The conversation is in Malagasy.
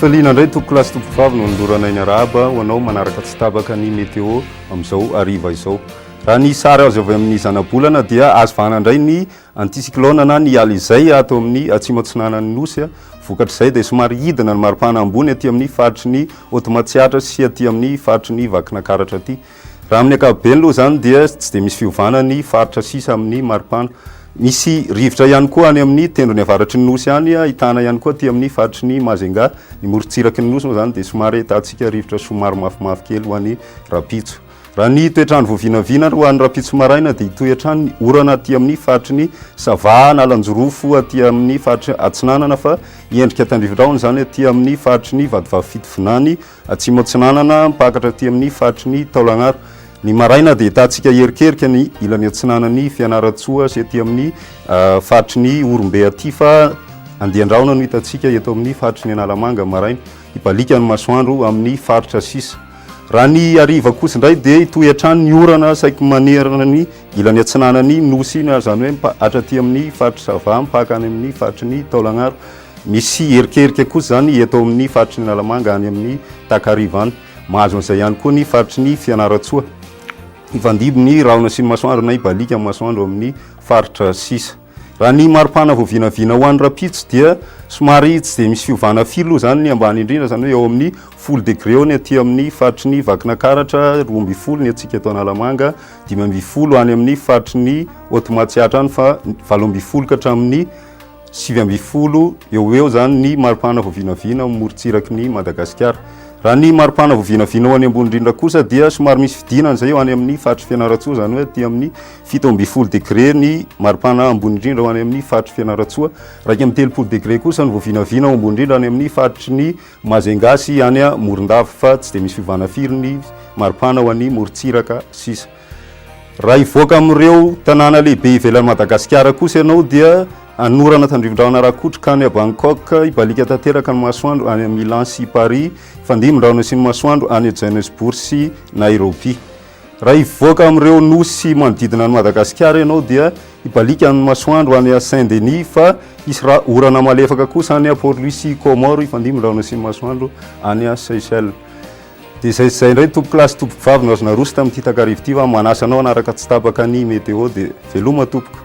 Ampifaliana indray tompokolahy sy tompokovavy no anoloranay ny arahaba ho anao manaraka tsy tapaka ny météo amin'izao hariva izao. Raha ny sary azo avy amin'ny zanabolana dia azo vahana indray ny anticyclone na ny alizay ato amin'ny atsimo atsinanan'ny nosy. Vokatr'izay dia somary hidina ny maripana ambony aty amin'ny faritry ny Haute Matsiatra sy aty amin'ny faritry ny Vakinakaratra aty. Raha amin'ny ankapobeny aloha izany dia tsy dia misy fiovana ny faritra sisa amin'ny maripana. Misy rivotra ihany koa any amin'ny tendrony avaratry ny nosy any, ahitana ihany koa aty amin'ny faritry ny Majunga. Ny morontsiraky ny nosy moa izany dia somary ahitantsika rivotra somary mafimafy kely ho an'ny rahampitso. Raha ny toetr'andro voavinavina ary ho an'ny rahampitso maraina dia hitohy hatrany ny orana aty amin'ny faritry ny Sava, Analanjirofo aty amin'ny faritry Atsinanana fa hiendrika tandrivindrahona izany aty amin'ny faritry ny Vatovavy Fitovinany, Atsimo Atsinanana mipakatra aty amin'ny faritry ny Taolagnaro. Ny maraina dia ahitantsika hierikerika ny ilany atsinanan'i Fianarantsoa sy aty amin'ny faritry ny Ihorombe aty fa andian-drahona no hitantsika eto amin'ny faritry ny Analamanga maraina. Hibaliaka ny masoandro amin'ny faritra sisa. Raha ny hariva kosa indray dia hitohy hatrany ny orana saiky manerana ny ilany atsinanan'ny Nosy iny, izany hoe hatraty amin'ny faritry Sava mipaka any amin'ny faritry ny Taolagnaro. Misy erikerika kosa izany eto amin'ny faritry ny Analamanga any amin'ny takariva any. Mahazo an'izay ihany koa ny faritry ny Fianarantsoa. Hifandimby ny rahona sy ny masoandro na hibaliaka ny masoandro amin'ny faritra sisa. Raha ny maripana vao vinavina ho an'ny rahampitso dia somary tsy dia misy fiovana firy aloha izany ny ambany indrindra, izany hoe eo amin'ny 10 degré eo ny aty amin'ny faritry ny Vakinankaratra, 12 ny antsika eto Analamanga, 15 any amin'ny faritry ny Haute Matsiatra any fa 18 ka hatramin'ny 19 eo ho eo izany ny maripana vao vinavina ao morontsiraky ny Madagasikara. Raha ny maripana vao vinavina ho any ambony indrindra kosa dia somary misy fidinana izay eo any amin'ny faritry Fianarantsoa, izany hoe aty amin'ny 17 degré ny maripana ambony indrindra ho any amin'ny faritry Fianarantsoa, 31 degré kosa ny vao vinavina ao ambony indrindra any amin'ny faritry ny Majunga sy any Morondava, fa tsy dia misy fiovana firy ny maripana ho an'ny morontsiraka sisa. Raha hivoaka amin'ireo tanàna lehibe ivelan'i Madagasikara kosa ianao dia hanorana tandrifin-drahona rakotroka any Bangkok, hibaliaka tanteraka ny masoandro any Milan sy Paris, hifandimby ny rahona sy ny masoandro any Johannesburg sy Nairobi. Raha hivoaka amin'ireo nosy manodidina an'i Madagasikara ianao dia hibaliaka ny masoandro any Saint-Denis fa hisy orana malefaka kosa any Port Louis sy Comores, hifandimby ny rahona sy ny masoandro any Seychelles. Dia izay sy izay indray tompokolahy sy tompokovavy no azo naroso tamin'ity takariva ity fa manasa anao hanaraka tsy tapaka ny météo dia veloma tompoko.